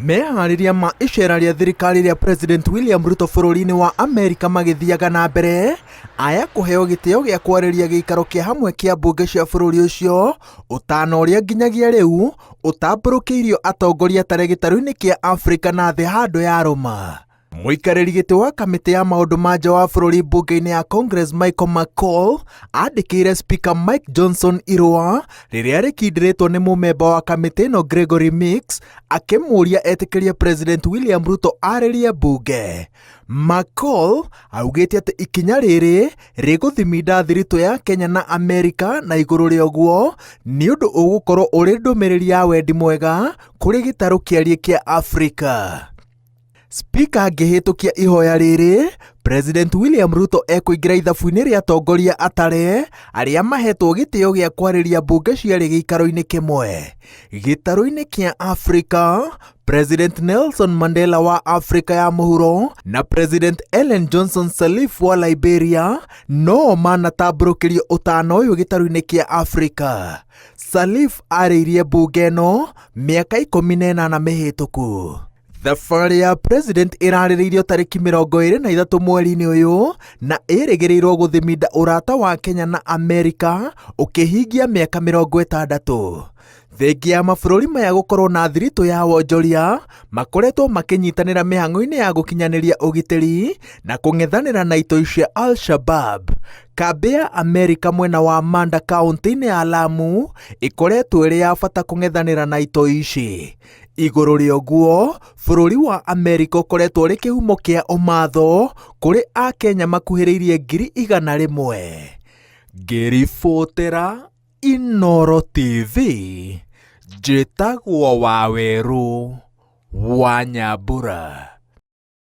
Meharĩria ma icera rĩa thirikari rĩa President William Ruto bũrũri-inĩ wa Amerika magĩthiaga na mbere, aya kũheo gĩtĩo gĩa kwarĩria gĩikaro kĩa hamwe kĩa mbunge cia bũrũri ũcio, ũtana ũrĩa nginyagia rĩu ũtambũrũkĩirio atongoria tarĩ gĩtarũ-inĩ kĩa Afrika na thĩ handũ yarũma. Mũikarĩri gĩtĩ wa kamĩtĩ ya maũndũ ma nja wa bũrũri mbunge-inĩ ya Congress Michael McCaul andĩkĩire Speaker Mike Johnson irũa rĩrĩa rĩkindĩrĩtwo nĩ mũmemba wa kamĩtĩ ĩno Gregory Meeks akĩmũũria etĩkĩrie President William Ruto arĩrie mbunge. McCaul augĩte atĩ ikinya rĩrĩ rĩgũthiminda thiritũ ya Kenya na Amerika na igũrũ rĩa ũguo nĩ ũndũ ũgũkorwo ũrĩ ndũmĩrĩri ya wendi mwega kũrĩ gĩtarũ kĩariĩ kĩa Afrika. Spika angĩhĩtũkia ihoya rĩrĩ, President William Ruto ekũingĩra ithabu-inĩ rĩa atongoria atare arĩa mahetwo gĩtĩo gĩa kwarĩria mbunge cierĩ gĩikaro-inĩ kĩmwe. Gĩtarũ-inĩ kĩa Afrika, President Nelson Mandela wa Afrika ya Mũhuro na President Ellen Johnson Sirleaf wa Liberia no manatambũrũkĩrio ũtana ũyũ gĩtarũ-inĩ kĩa Afrika. Sirleaf arĩirie mbunge ĩno mĩaka 18 mĩhĩtũku. Thabarĩ ya President ĩrarĩrĩirio tarĩki 23 mweri-inĩ ũyũ na ĩrĩgĩrĩirwo gũthiminda ũrata wa Kenya na Amerika ũkĩhingia mĩaka 60. Thengia ya mabũrũri maya gũkorwo na thiritũ ya wonjoria, makoretwo makĩnyitanĩra mĩhang'o-inĩ ya gũkinyanĩria ũgitĩri na kũng'ethanĩra na itoi cia Al-Shabab. Kambĩ ya Amerika mwena wa Manda kaũntĩ-inĩ ya Lamu ĩkoretwo ĩrĩ ya bata kũng'ethanĩra na itoi ici. Igũrũ rĩa ũguo, bũrũri wa Amerika ũkoretwo ũrĩ kĩhumo kĩa ũmatho kũrĩ Akenya makuhĩrĩirie 100,000. Ngĩribotera Inooro TV, njĩtagwo Wawerũ wa Nyambura.